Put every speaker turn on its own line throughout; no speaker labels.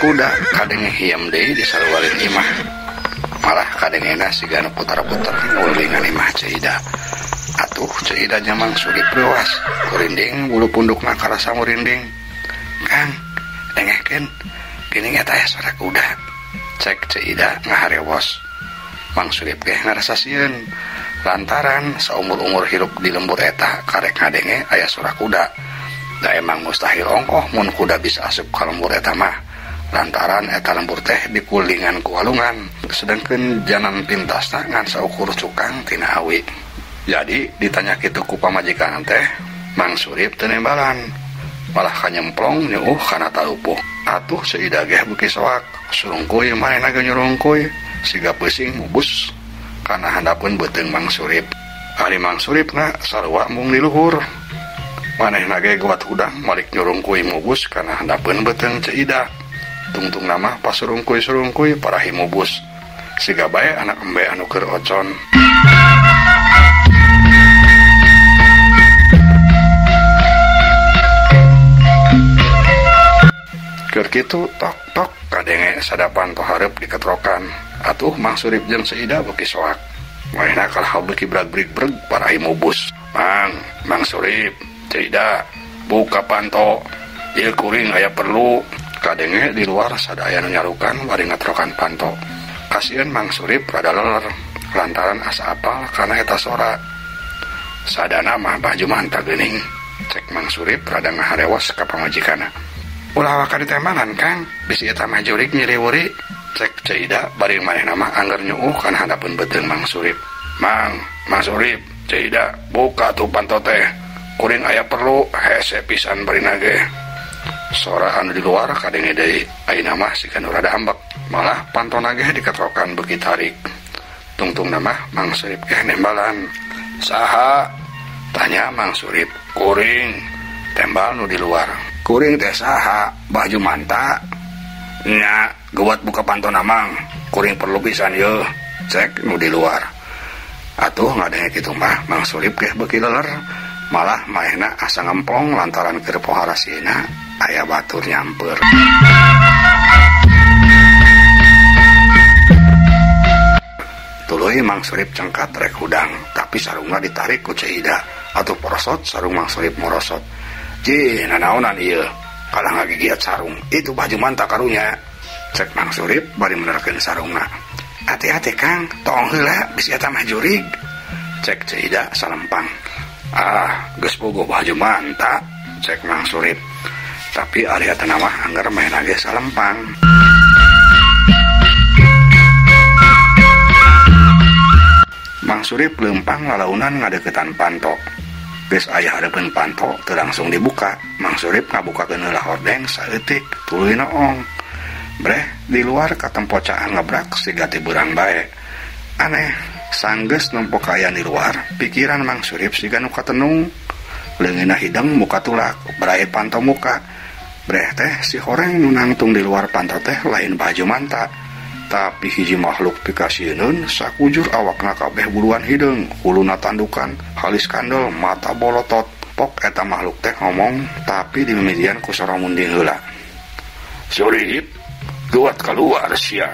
kuda kadenge hiem deui di saluareun imah. Malah kadengena siga nu putar-putar ngulingan imah Ceu Ida. Atuh Ceu Ida nya Mang Surip reuas, kurinding bulu pundukna karasa murinding. Kang, dengehkeun geuning eta aya suara kuda. Cek Ceu Ida ngaharewos. Mang Surip ge ngarasa sieun lantaran saumur-umur hirup di lembur eta karek ngadenge aya suara kuda. Da emang mustahil ongkoh mun kuda bisa asup ka lembur eta mah. Lantaran eta lembur teh dikulingan ku walungan, sedangkeun jalan pintasna ngan saukur cukang tina awi. Jadi ditanya kitu ku pamajikan teh, Mang Surip teu nembalan, malah kanyemplong nyuuh kana talupuh. Atuh Ceu Ida ge beuki soak, surungkuy manehna ge nyurungkuy, siga peuting mubus kana handapeun beuteung Mang Surip. Ari Mang Suripna sarua mung di luhur. Manehna ge guat hudang malik nyurungkuy mubus kana handapeun beuteung Ceu Ida. Tungtung nama pasurungkuy-surungkuy parahi mubus. Siga bae anak embe anu keur ocon. Keur kitu tok tok kadenge sadapan tohareup diketrokan. Atuh Mang Surip jeung Ceu Ida beuki soak. Manehna kalah beuki brag-brig-breg parahi mubus. Mang, Mang Surip, Ceu Ida, buka panto. Ieu kuring aya perlu. Kadenge di luar sadaya nu nyarukan bari ngatrokan panto. Kasieun Mang Surip rada leler lantaran asa apal kana eta sora. Sadana mah baju manta geuning. Cek Mang Surip rada ngaharewos ka pamajikanna. Ulah waka ditembalan Kang, bisi eta mah jurig nyiriwuri. Cek Ceu Ida bari manehna mah angger nyuuh kana handapeun beuteung Mang Surip. Mang, Mang Surip, Ceu Ida, buka tuh panto teh. Kuring aya perlu hese pisan barina ge. Sora anu di luar kadenge deui, ayeuna mah siga nu rada ambek. Malah pantona ge diketrokan beuki tarik. Tungtungna mah Mang Surip ge nembalan. Saha? Tanya Mang Surip. Kuring. Tembal nu di luar. Kuring teh saha? Baju manta. Nya, geuwat buka pantona Mang. Kuring perlu pisan yeuh. Cek nu di luar. Atuh ngadenge kitu mah Mang Surip ge beuki leler. Malah manehna asa ngemplong lantaran keur poharasina aya batur nyamper. Tuluy Mang Surip cengkat rek hudang, tapi sarungna ditarik ku Ceu Ida. Atuh porosot sarung Mang Surip morosot. Jih, nanaonan ieu? Kalah ngagigiat sarung. Itu baju manta karunya. Cek Mang Surip bari menerkeun sarungna. Hati-hati Kang, tong heula bisi eta mah jurig. Cek Ceu Ida salempang. Ah, geus bogo baju manta, cek Mang Surip. Tapi ari eta mah angger manehna ge salempang. Mang Surip leumpang lalaunan ngadeukeutan panto. Geus aya hareupeun panto teu langsung dibuka. Mang Surip ngabukakeun heula hordeng saeutik tuluy noong. Breh di luar katempocaan ngebrak siga ti beurang bae. Aneh, sanggeus nempo kaayaan di luar, pikiran Mang Surip siga nu katenung. Leungeunna hideng muka tulak, berae panto muka. Breh teh si horeng nu nangtung di luar panto teh lain baju manta, tapi hiji makhluk pikasieun sakujur awakna kabeh buluan hideung, huluna tandukan, halis kandel, mata bolotot. Pok eta makhluk teh ngomong tapi dimimitian ku sora munding heula. Surip, geuwat keluar sia.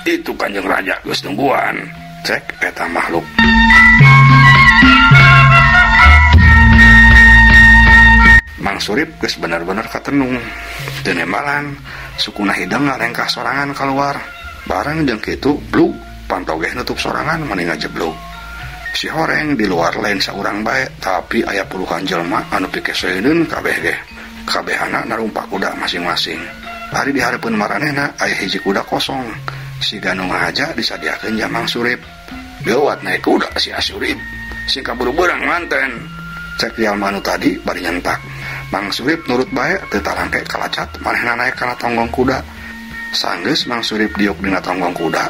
Itu Kanjeng Raja geus nungguan. Cek eta makhluk. Mang Surip geus bener-bener katenung. Teu nembalan, sukuna hideung ngarengkah sorangan keluar. Bareng jeung kitu blug panto ge nutup sorangan mani ngajeblug. Si horeng di luar lain saurang bae, tapi aya puluhan jelema anu pikeseuneuun kabeh ge. Kabehana narumpak kuda masing-masing. Ari di hareupeun maranehna aya hiji kuda kosong. Siga nu ngahaja disadiakeun ja Mang Surip. Geuwat naik kuda si Asurip, sing kaburu beurang manten. Cek jalma nu tadi bari nyentak. Mang Surip nurut bae teu tarangke kalacat manehna naik kana tonggong kuda. Sanggeus Mang Surip diuk dina tonggong kuda,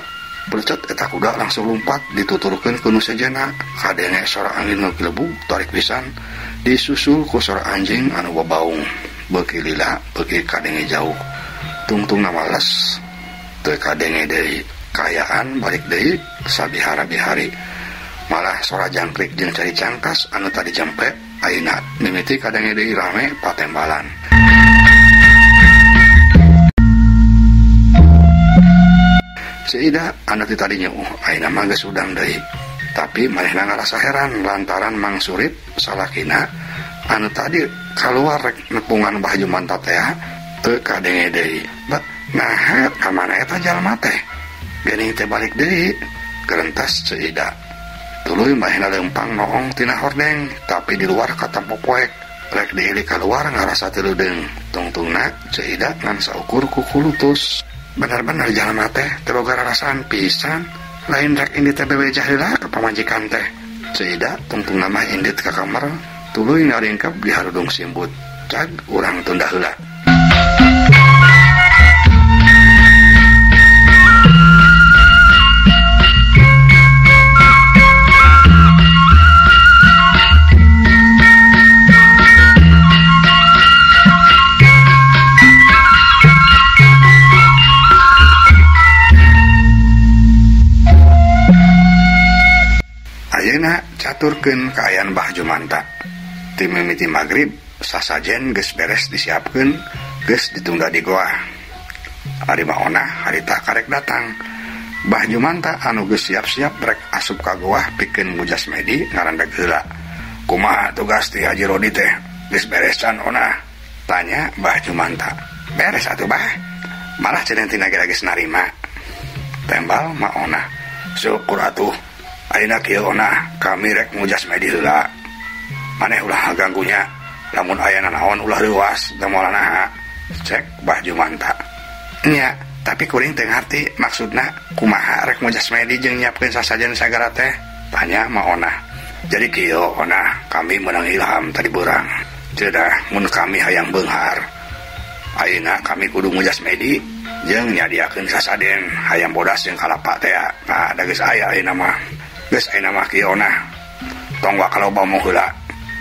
Plecet eta kuda langsung lumpat dituturkeun ku nu sejenna. Kadenge sora angin nu gelebug tarik pisan disusul ku sora anjing anu babaung. Beuki lila beuki kadenge jauh. Tungtungna males teu kadenge deui. Kaayaan balik deui sabihara-bihari. Malah sora jangkrik jeung cari cangkas anu tadi jempe ayeuna mimiti kadenge deui rame patembalan. Ceu Ida anu ti tadi nyeuh ayeuna mah geus udang deui. Tapi manehna ngarasa heran lantaran Mang Surip salakina anu tadi kaluar rek nepungan Bah Jumanta teh teu kadenge deui. Nah, ka mana eta jalma teh? Geuning teh balik deui. Gerentas Ceu Ida. Tuluy manehna leumpang noong tina hordeng, tapi di luar katampo poek. Rek diilik kaluar ngarasa teu leudeung. Tungtungna Ceu Ida ngan saukur kukulutus. Bener-bener jalma teh teu boga rarasaan pisan. Lain rek indit teh bebejah heula ka pamajikan teh. Ceu Ida tungtungna mah indit ka kamar, tuluy ngaringkep di harudung simbut. Cag urang tunda heula. Ayeuna caturkeun kaayaan Bah Jumanta. Ti mimiti magrib sasajen geus beres disiapkeun, geus ditunda di goa. Ari maonah harita karek datang. Bah Jumanta anu geus siap-siap rek asup ka goa pikeun ngujas medi ngarandeg heula. Kumaha tugas ti Haji Rodi teh? Geus beres can onah? Tanya Bah Jumanta. Beres atuh Bah. Malah cenah tina ge geus narima. Tembal maonah. Syukur atuh. Ayeuna kieu onah, kami rek ngujas medi heula. Maneh ulah ganggunya, lamun aya nanaon ulah leuwas, da moal naha. Cek Bah Jumanta. Nya, tapi kuring teu ngarti maksudna kumaha rek ngujas medi jeung nyiapkeun sasajen sagala teh? Tanya maonah. Jadi kieu onah, kami meunang ilham tadi beurang. Cedah mun kami hayang beunghar. Ayeuna kami kudu ngujas medi jeung nyadiakeun sasaden hayam bodas jeung kalapa teh. Nah, da geus aya ayeuna mah. Geus ayeuna mah kieu onah. Tong wakaloba mau heula.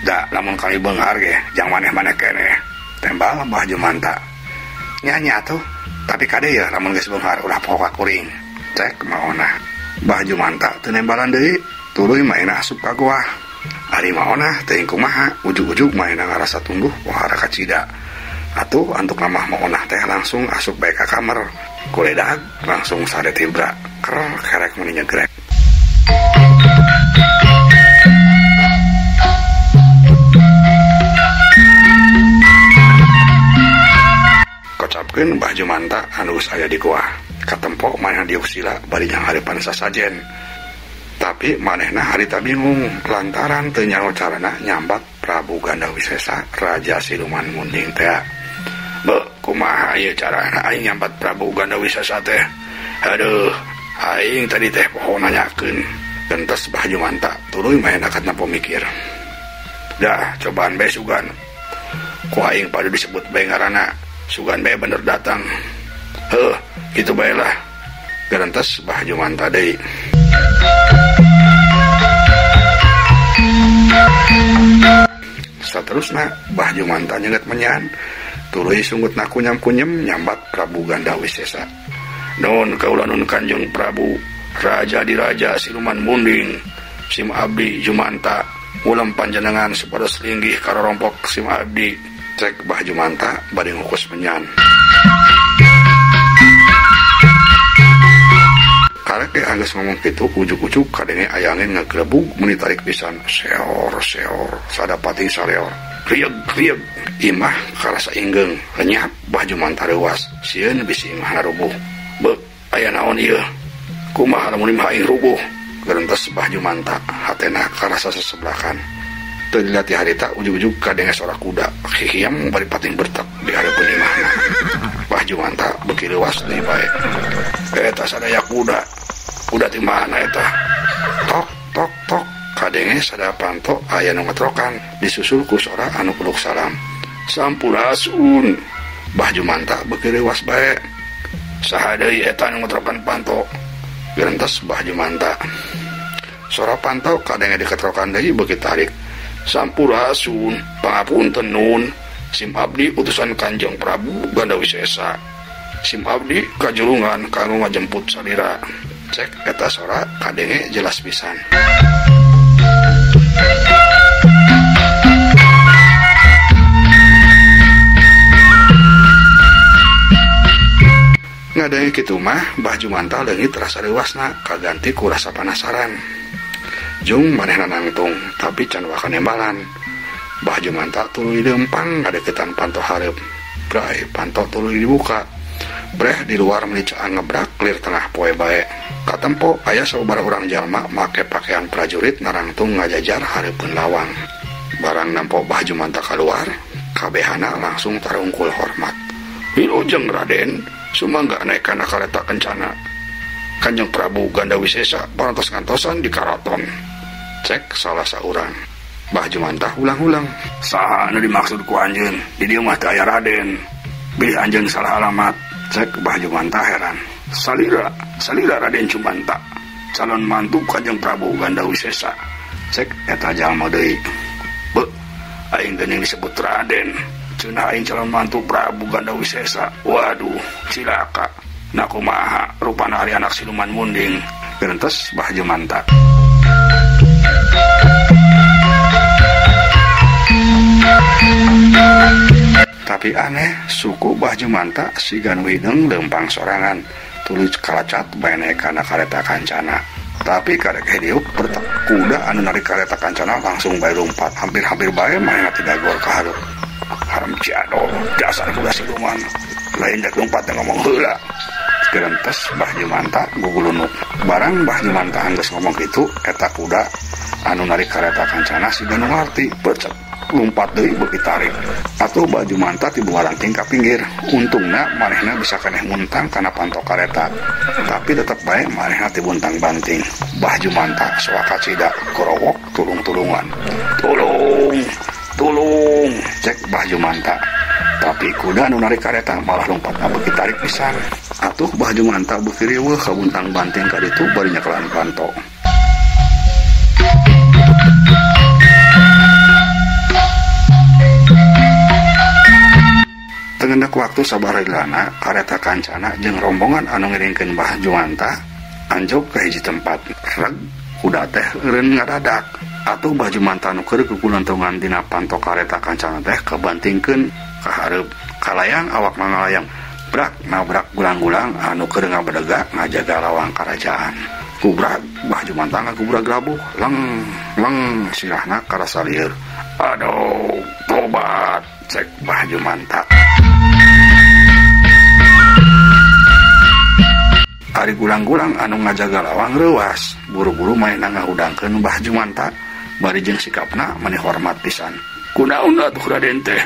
Da lamun kami beunghar ge jang maneh-maneh keneh. Tembal Bah Jumanta. Nya atuh, tapi kade ya lamun geus beunghar ulah poho ka kuring. Cek maonah. Bah Jumanta teu nembalan deui, tuluy maena asup ka goa. Ari maonah teuing kumaha, ujug-ujug maena ngarasa tunduh pohara kacida. Atuh antuk mah maonah teh langsung asup bae ka kamar. Kuledag langsung sare tibra. Ker kerek meni nyegrek. Kocapkeun Bah Jumanta anu geus aya di goa. Katempo manehna diuk sila bari nyanghareupan sasajen. Tapi manehna harita bingung lantaran teu nyaho carana nyambat Prabu Gandawisesa Raja Siluman Munding teh. Beuh, kumaha ieu carana aing nyambat Prabu Gandawisesa teh? Aduh, aing tadi teh poho nanyakeun. Gentes Bah Jumanta tuluy manehna kana pamikir. Dah, cobaan bae sugan. Ku aing padu disebut bae ngaranna. Sugan bae bener datang. Heuh, kitu bae lah. Gerentes Bah Jumanta deui. Saterusna Bah Jumanta nyenget menyan, tuluy sungutna kunyam-kunyem nyambat Prabu Gandawisesa. Nun kaula nun Kanjeng Prabu, Raja diraja Siluman Munding, sim abdi Jumanta, ulam panjenengan supados linggih karorompok sim abdi. Cek Bah Jumanta bari ngukus menyan. Karek ge anggeus ngomong kitu ujug-ujug kadenge aya angin ngagrebug meuni tarik pisan seor seor sadapati saleor. Rieg rieg imah karasa inggeung lenyap Bah Jumanta reuas sieun bisi imahna rubuh. Beuk aya naon ieu? Kumaha lamun imah aing rubuh? Gerentes Bah Jumanta hatena karasa seseblakan. Teu dilatih harita ujug-ujug kadenge sora kuda hihiam bari pating bertek di hareupeun imahna. Bah Jumanta beuki leuwas deui bae. Eta sadaya kuda. Kuda ti mana eta? Tok tok tok kadenge sada panto aya nu ngetrokan disusul ku sora anu kuluk salam. Sampurasun. Bah Jumanta beuki leuwas bae. Saha deui eta anu ngetrokan panto? Gerentes Bah Jumanta. Sora panto kadenge diketrokan deui beuki tarik. Sampurasun, pangapunten nun, sim abdi utusan Kanjeng Prabu Gandawisesa. Sim abdi kajulungan kanggo ngajemput salira. Cek eta sora kadenge jelas pisan. Ngadenge kitu mah Bah Jumanta leungit rasa reuasna kaganti ku rasa panasaran. Jung manehna nangtung tapi can waka nembalan. Bah Jumanta tuluy leumpang ngadeukeutan panto hareup. Bray panto tuluy dibuka. Breh di luar meni caang ngebrak lir tengah poe bae. Katempo aya sababaraha urang jalma make pakaian prajurit narangtung ngajajar hareupeun lawang. Barang nampo Bah Jumanta kaluar, kabehana langsung tarungkul hormat. Wilujeng Raden, sumangga naik kana kareta kencana. Kanjeng Prabu Gandawisesa parantos ngantosan di karaton. Cek salah saurang. Bah Jumanta ulang-ulang. Saha anu dimaksud ku anjeun? Di dieu mah teu aya Raden. Bilih anjeun salah alamat. Cek Bah Jumanta heran. Salira, salira Raden Jumanta, calon mantu Kanjeng Prabu Gandawisesa. Cek eta jalma deui. Beuh, aing geuning disebut Raden. Cenah aing calon mantu Prabu Gandawisesa. Waduh, cilaka. Na kumaha rupana ari anak siluman munding. Gerentes Bah Jumanta. Tapi aneh, suku Bah Jumanta siga nu hideung leumpang sorangan, tuluy kalacat bae naek kana kareta kancana. Tapi karek hidiuk bertak kuda anu narik kareta kancana langsung bae lompat, hampir-hampir bae manehna tidagor ka hareup. Haram ciado, dasar kuda siluman. Lain dek lompat teh ngomong heula. Gerentes Bah Jumanta gugulunuk. Barang Bah Jumanta anggeus ngomong kitu, eta kuda anu narik kareta kancana siga nu ngarti, pecek lumpat deui beuki tarik. Atuh Bah Jumanta tibuaranting ka pinggir. Untungna manehna bisa keneh muntang kana panto kareta. Tapi tetep bae manehna tibuntang banting. Bah Jumanta soak kacida gorowok tulung-tulungan. Tulung, tulung, cek Bah Jumanta. Tapi kuda anu narik kareta malah lompat beuki tarik pisan. Atuh Bah Jumanta beuki riweuh kabuntang banting ka ditu bari nyekelan panto. Tengendak waktu sabarilana kareta kancana jeung rombongan anu ngiringkeun Bah Jumanta anjog ka hiji tempat. Reg kuda teh eureun ngadadak. Atuh Bah Jumanta nu keur kukulantungan dina panto kareta kancana teh kabantingkeun ka hareup. Kalayang awak mangalayang brak nabrak gulang-gulang anu keur ngabedega ngajaga lawang karajaan. Kubrak Bah Jumanta ngagubrag labuh leng leng sirahna karasa lieur. Aduh, tobat, cek Bah Jumanta. Ari gulang-gulang anu ngajaga lawang reuas, buru-buru manehna ngahudangkeun Bah Jumanta, bari jeung sikapna mani hormat pisan. Kunaon atuh Raden teh?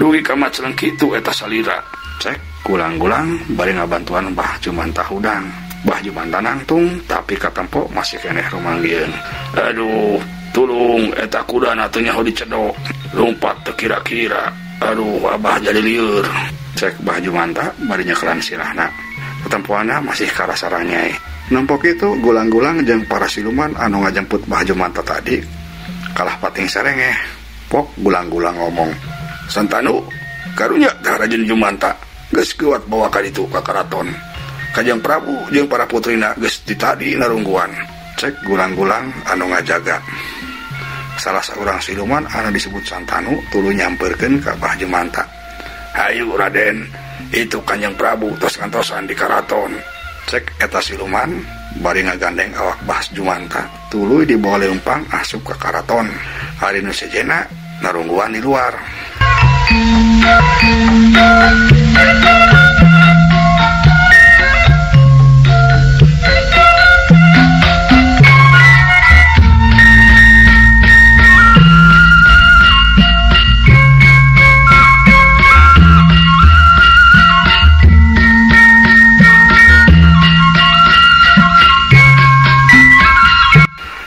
Dugi ka maceleng kitu eta salira. Cek gulang-gulang bari ngabantuan Bah Jumanta hudang. Bah Jumanta nangtung tapi katempo masih keneh rumanggieun. Aduh, tulung eta kudana teu nyaho dicedok. Lumpat teu kira-kira. Aduh, abah jadi lieur. Cek Bah Jumanta bari nyekelan sirahna. Katempoana masih karasa ranyai. Nempok itu gulang-gulang jeung para siluman anu ngajemput Bah Jumanta tadi kalah pating sarengeh. Pok gulang-gulang ngomong, Santanu, karunya teh Raden Jumanta geus kuat bawa ka ditu ka karaton. Kanjeng Prabu jeung para putrina geus ditadi narungguan. Cek gulang-gulang anu ngajaga. Salah saurang siluman anu disebut Santanu tuluy nyamperkeun ka Bah Jumanta. Hayu Raden, itu Kanjeng Prabu tos ngantosan di karaton. Cek eta siluman bari ngagandeng awak Bah Jumanta tuluy dibawa leumpang asup ka karaton. Ari nu sejenna narungguan di luar.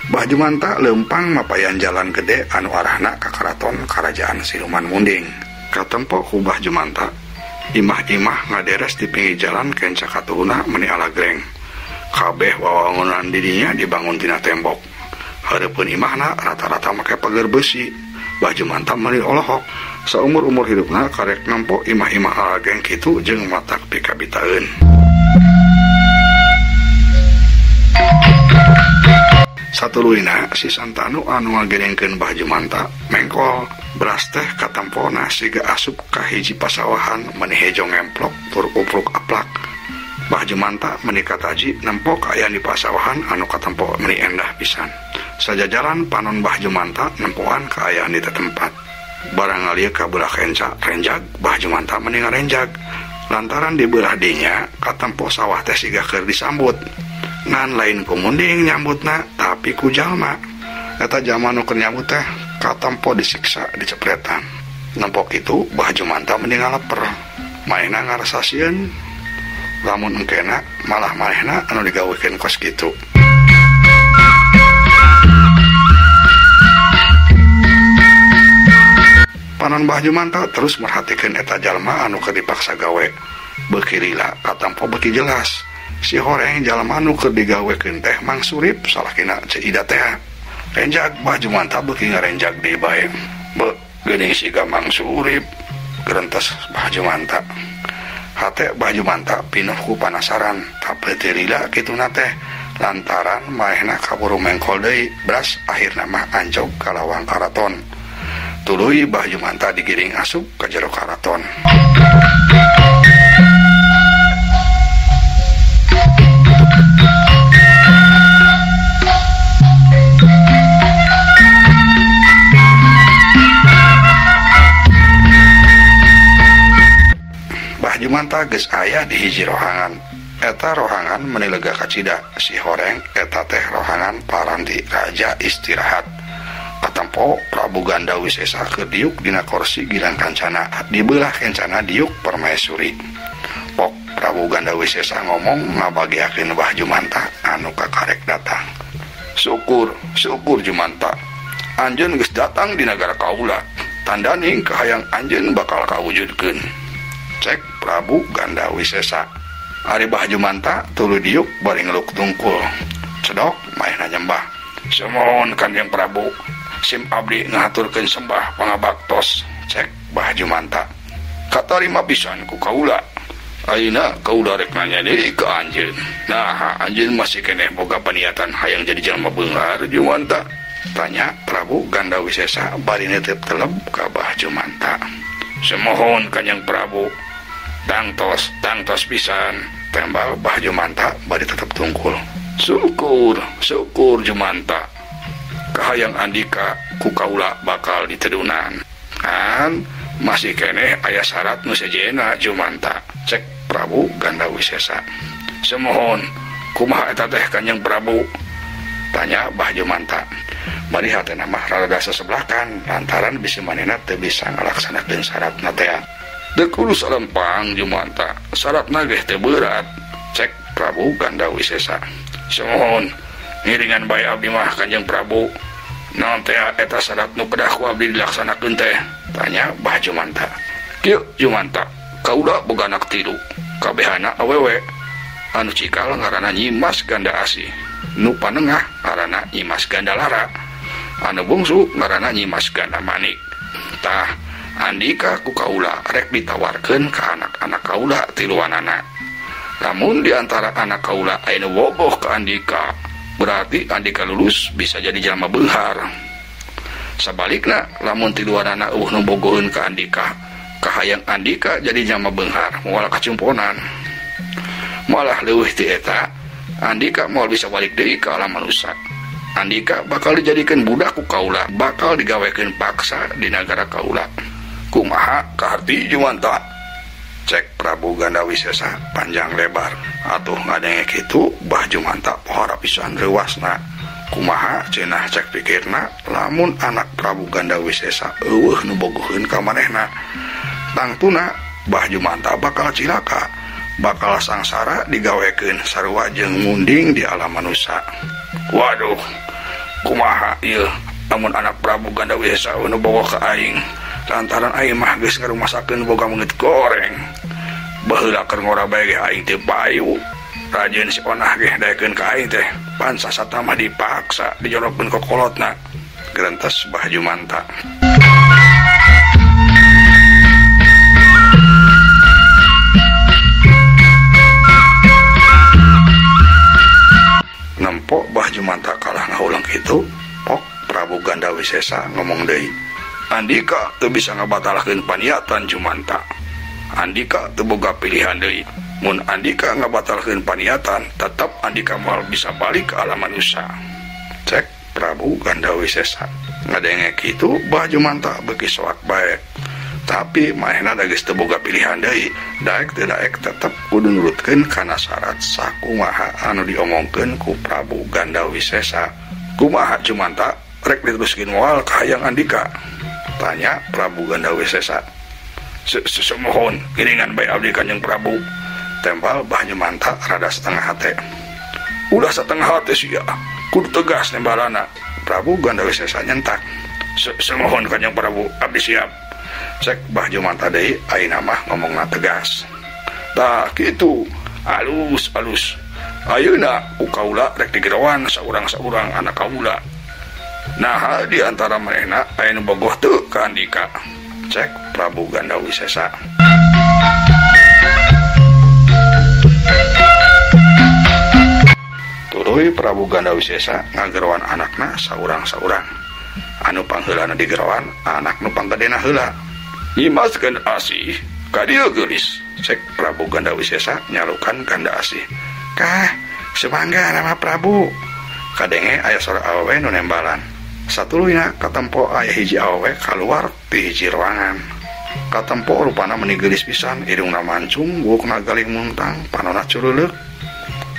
Bah Jumanta leumpang mapayan jalan gede anu arahna ka karaton karajaan siluman munding. Katempo ku Bah Jumanta, imah-imah ngaderes di pinggir jalan kenca katuhuna meni alagreng. Kabeh wawangunan didinya dibangun tina tembok. Hareupeun imahna rata-rata make pager besi. Bah Jumanta meni olohok. Saumur-umur hidupna karek nempo imah-imah alagreng kitu jeung matak pikabitaeun. Satuluyna si Santanu anu ngagerengkeun Bah Jumanta mengkol beras teh katempona siga asup ka hiji pasawahan meni hejo ngemplok tur upruk aplak. Bah Jumanta meni kataji nempo kaayaan di pasawahan anu katempo meni endah pisan. Sajajaran panon Bah Jumanta nempoan kaayaan di tempat. Barang ngalia ka belah kenca renjag, Bah Jumanta meni ngarenjag. Lantaran di belah dinya katempo sawah teh siga keur disambut. Ngan lain ku munding nyambutna tapi ku jalma. Eta jalma nu keur nyambut teh katempo disiksa dicepretan. Nempo kitu Bah Jumanta meni ngaleper. Manehna ngarasa sieun. Lamun engkena malah manehna anu digawekeun kos kitu. Panon Bah Jumanta terus merhatikeun eta jalma anu keur dipaksa gawe. Beuki lila katempo beuki jelas. Si horeng jalma anu keur digawekeun teh Mang Surip salakina Ceu Ida teh. Renjag Bah Jumanta beuki ngarenjag deui bae. Beuh geuning siga Mang Surip gerentes Bah Jumanta. Hate Bah Jumanta pinuh ku panasaran tapi teu lila kituna teh lantaran manehna kaburu mengkol deui beras akhirna mah anjog ka lawang karaton. Tuluy Bah Jumanta digiring asup ka jero karaton. Bah Jumanta geus aya di hiji rohangan. Eta rohangan meni lega kacida. Si horeng eta teh rohangan paranti raja istirahat. Katempo Prabu Ganda Wisesa keur diuk dina korsi gilang kancana. Di beulah kencana diuk permaisuri. Pok Prabu Ganda Wisesa ngomong ngabagiakeun Bah Jumanta anu kakarek datang. Syukur, syukur Jumanta. Anjeun geus datang di nagara kaula. Tandaning kahayang anjeun bakal kawujudkeun. Cek Prabu Ganda Wisesa. Ari Bah Jumanta tuluy diuk bari ngeluk tungkul. Cedok manehna nyembah. Sumuhun Kanjeng Prabu, sim abdi ngahaturkeun sembah pangabaktos. Cek Bah Jumanta. Katarima pisan ku kaula. Ayeuna kaula rek nanya deui ka anjeun. Nah, anjeun masih keneh boga paniatan hayang jadi jalma beunghar Jumanta? Tanya Prabu Ganda Wisesa bari nitip teleb ka Bah Jumanta. Sumuhun Kanjeng Prabu. Tangtos, tangtos pisan. Tembal Bah Jumanta bari tetep tungkul. Syukur, syukur Jumanta. Kahayang andika ku kaula bakal ditedunan. Kan masih keneh aya syarat nu sejenna Jumanta. Cek Prabu Ganda Wisesa. Sumuhun, kumaha eta teh Kanjeng Prabu? Tanya Bah Jumanta. Bari hatena mah rada sesebelakan lantaran bisi manehna teu bisa ngalaksanakeun syaratna teh. Dek urus lempang Jumanta, syaratna ge teu berat. Cek Prabu Ganda Wisesa. Sumuhun, ngiringan bae abdi mah Kanjeng Prabu. Naon teh eta syarat nu kedah ku abdi dilaksanakeun teh? Tanya Bah Jumanta. Kieu Jumanta, kaula boga anak tilu, kabehana awewe. Anu cikal ngaranna Nyimas Ganda Asih, nu panengah ngaranna Nyimas Ganda Lara, anu bungsu ngaranna Nyimas Ganda Manik. Tah, andika ku kaula rek ditawarkeun ka anak-anak kaula tiluanana. Lamun di antara anak kaula aya nu bogoh ka andika, berarti andika lulus bisa jadi jalma beunghar. Sabalikna lamun tiluanana eueuh nu bogoheun ka andika, kahayang andika jadi jalma beunghar moal kacumponan. Malah leuwih ti eta, andika moal bisa balik deui ka alam manusia. Andika bakal dijadikeun budak ku kaula, bakal digawekeun paksa di nagara kaula. Kumaha kaharti Jumanta? Cek Prabu Ganda Wisesa panjang lebar. Atuh ngadenge kitu Bah Jumanta pohara pisan reuasna. Kumaha cenah cek pikirna lamun anak Prabu Ganda Wisesa eueuh nu bogoheun ka manehna. Tangtuna Bah Jumanta bakal cilaka, bakal sangsara digawekeun sarua jeung munding di alam manusia. Waduh, kumaha ieu lamun anak Prabu Ganda Wisesa nu bogoh ka aing. Lantaran aing mah geus ngarumasakeun boga meungit goreng. Baheula keur ngora bae ge aing teu payu. Rajin si onah ge daekeun ka aing teh. Pan sasatna mah dipaksa dijorokeun ka kolotna. Gerentes Bah Jumanta. Nempo Bah Jumanta kalah ngahuleng kitu, pok Prabu Ganda Wisesa ngomong deui. Andika teu bisa ngabatalkeun paniatan Jumanta. Andika teu boga pilihan deui. Mun Andika ngabatalkeun paniatan tetep Andika moal bisa balik ke alam manusia. Cek Prabu Gandawisesa. Ngadenge kitu Bah Jumanta beuki soak bae. Tapi manehna da geus teu boga pilihan deui, daek teu daek tetep kudu nurutkeun kana syarat sakumaha anu diomongkeun ku Prabu Gandawisesa. Kumaha Jumanta rek diteruskeun moal ka hayang Andika? Tanya Prabu Gandawisesa. Semohon giringan bae abdi Kanjeng Prabu. Tempal Bah Jumanta rada setengah hate. Ulah setengah hate sia, kudu tegas nembalana. Prabu Gandawisesa nyentak. Semohon Kanjeng Prabu, abdi siap. Cek Bah Jumanta deui ayeuna mah ngomongna tegas. Tah kitu, alus-alus. Ayeuna ku kaula rek digeroan saurang-saurang anak kaula. Nah, di antara manehna aya nu bogoh teu ka Andika. Cek Prabu Gandawisesa. Tuluy Prabu Gandawisesa ngageroan anakna saurang-saurang. Anu pangheulana digeroan, anak nu panggedena heula. Nyimas Ganda Asih, ka dieu geulis. Cek Prabu Gandawisesa nyalukan Ganda Asih. Kah, semangga nama Prabu. Kadenge aya sora awewe nu nembalan. Satuluyna katempo aya hiji awewe kaluar ti hiji ruangan. Katempo rupana meni geulis pisan, irungna mancung, buukna galing muntang, panona curuleuk.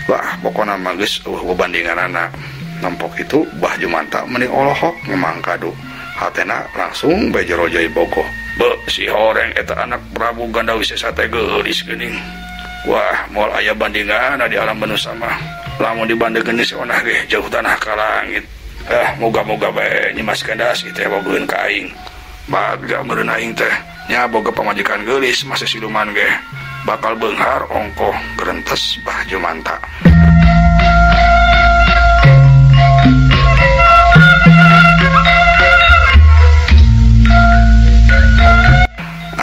Wah, pokona mah geus eueuh bebandinganana. Nempok itu Bah Jumanta meni olohok ngemangkadu. Hatena langsung bae jorojoi bogoh. Be, si horeng eta anak Prabu Gandawisesa teh geulis geuning. Wah, moal aya bandinganna di alam manusia mah. Lamun dibandingkeun si onah ge jauh tanah ka langit. Moga-moga bae Nyimas Ganda Asih teh bogoheun ka aing. Bagja meureun aing teh nya boga pamajikan geulis masih siluman ge. Bakal beunghar ongkoh gerentes Bah Jumanta.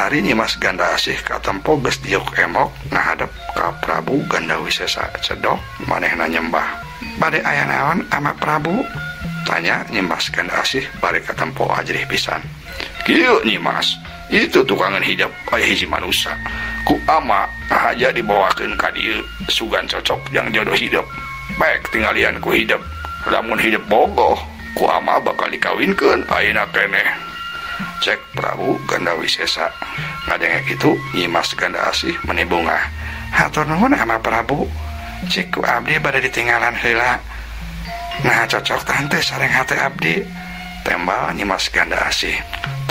Ari Nyimas Ganda Asih katempo geus diuk emok ngahadep ka Prabu Gandawisesa cedok manehna nyembah. Bade aya naon ama Prabu? Tanya Nyimas Ganda Asih bari katempo ajrih pisan. Kieu Nyimas, itu tukangan hidep aya hiji manusa. Ku ama aja dibawakeun ka dieu sugan cocok jang jodoh hidep. Baik tinggalian ku hidep. Lamun hidep bogoh, ku ama bakal dikawinkeun ayeuna keneh. Cek Prabu Gandawisesa. Ngadenge kitu Nyimas Ganda Asih meni bungah. Hatur nuhun ama Prabu. Cik ku abdi bade ditinggalan heula. Nah cocok tante sareng hate abdi. Tembal Nyimas Ganda Asih.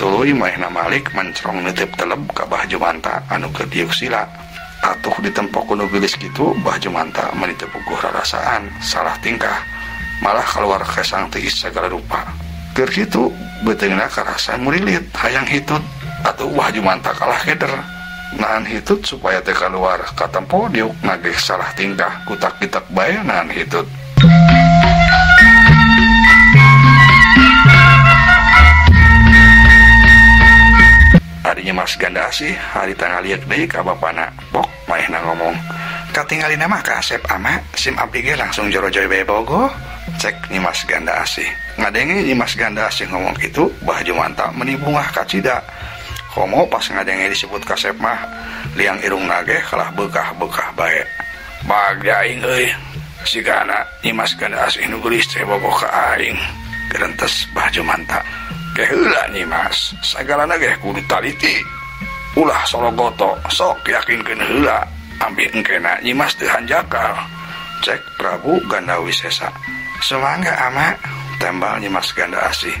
Tuluy manehna malik mencrong neuteup teleb ka Bah Jumanta anu keur diuk sila. Atuh ditempok ku nu geulis kitu Bah Jumanta meni teu puguh rarasaan, salah tingkah. Malah kaluar kesang tiis sagala rupa. Keur kitu beuteungna karasa murilit hayang hitut. Atuh Bah Jumanta kalah keder. Nahan hitut supaya teu kaluar katempo diuk nagih salah tingkah kutak-kitak bae nahan hitut. Ari Nyimas Ganda Asih hari tanggal lieur deui ka bapana. Bok manehna ngomong. Katingalina mah ka Asep ama sim abdi ge langsung jorojoy bae bogoh. Cek Nyimas Ganda Asih. Ngadenge Nyimas Ganda Asih ngomong kitu, Bah Jumanta meni bungah kacida. Komo pas ngadenge disebut kasep mah liang irungna ge kalah beukah-beukah bae. Bagja aing euy. Sigana Nyimas Ganda Asih nu geulis teh bogoh ka aing. Gerentes Bah Jumanta. Ke heula Nyimas, sagalana ge kudu taliti. Ulah sorogoto, sok yakinkeun heula ambi engkena Nyimas teu hanjakal. Cek Prabu Gandawisesa. Semangga ama, tembal Nyimas Ganda Asih.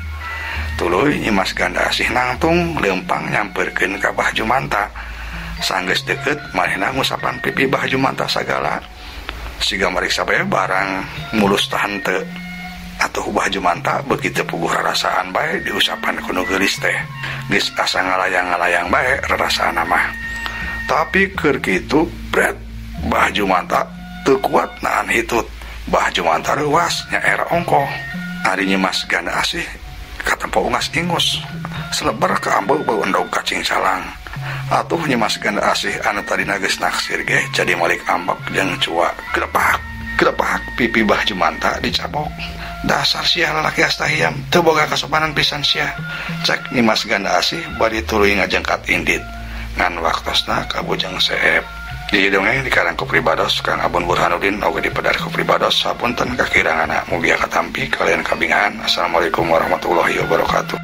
Tuluy Nyimas Ganda Asih nangtung leumpang nyamperkeun ka Bah Jumanta. Sanggeus deukeut manehna ngusapan pipi Bah Jumanta sagala. Siga mariksa bae barang mulus tah henteu. Atuh Bah Jumanta beuki teu puguh rarasaan bae diusapan ku nu geulis teh. Geus asa ngalayang-ngalayang bae rarasaanna mah. Tapi keur kitu bret Bah Jumanta teu kuat nahan hitut. Bah Jumanta reuas nyaer ongkoh. Ari Nyimas Ganda Asih katempo ungas ingus selebar ka ambeu bau endog kacing salang. Atuh Nyimas Ganda Asih anu tadina geus naksir ge jadi malik ambek jeung cua gelepak gelepak pipi Bah Jumanta dicabok. Dasar sia lalaki astahiam teu boga kasopanan pisan sia. Cek Nyimas Ganda Asih bari tuluy ngajengkat indit. Ngan waktosna kabujeng seep. Ieu dongeng dikarang ku pribados Kang Abun Burhanuddin oge dipedar ku pribados. Sapunten kakiranganna, mugia katampi kalian kabingahan. Assalamualaikum warahmatullahi wabarakatuh.